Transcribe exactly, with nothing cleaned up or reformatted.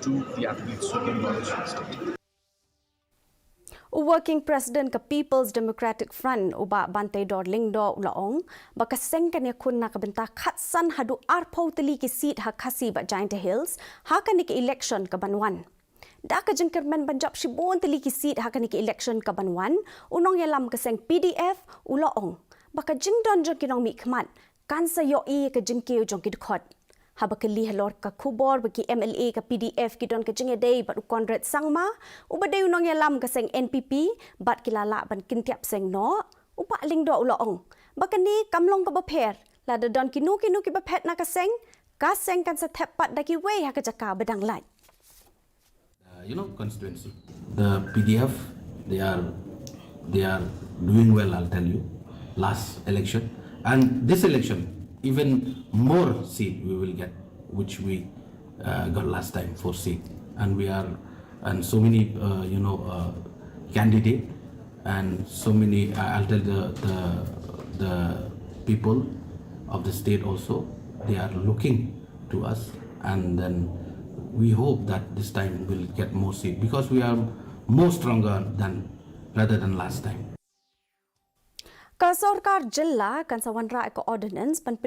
to the athletes who can manage the state. U Working President ka People's Democratic Front, u Bah Banteidor Lyngdoh, u la ong ba ka seng kan ïakhun na ka bynta khatsan haduh arphew tylli ki seat ha Khasi bad Jaintia Hills ha kane ka election ka ban wan. Da ka jingkyrmen ban jop shibun tylli ki seat ha kane ka election ka ban wan, u nongïalam ka seng P D F u la ong ba ka jingdon jong ki nongmihkhmat kan sa ïohi ïa ka jingkiew jong ki dkhot. Haba kylli halor ka khubor ba ki M L A ka P D F ki don ka jingïadei bad u Conrad Sangma, uba dei u nongïalam ka seng N P P, bad ki la lah ban kyntiap seng noh, u Bah Lyngdoh u la ong ba kane kam long kaba pher, lada don kino kino kiba phet na ka seng, ka seng kan sa thep pat da kiwei ha ka jaka ba dang lait. Uh, you know, constituency. The P D F, they are they are doing well. I'll tell you, last election and this election, even more seat we will get, which we uh, got last time, four seat, and we are and so many uh, you know uh, candidate and so many. Uh, I'll tell the the the people of the state also, they are looking to us, and then we hope that this time we'll get more seat because we are more stronger than rather than last time. Ka sorkar jylla kan sa wanrah ka ordinance ban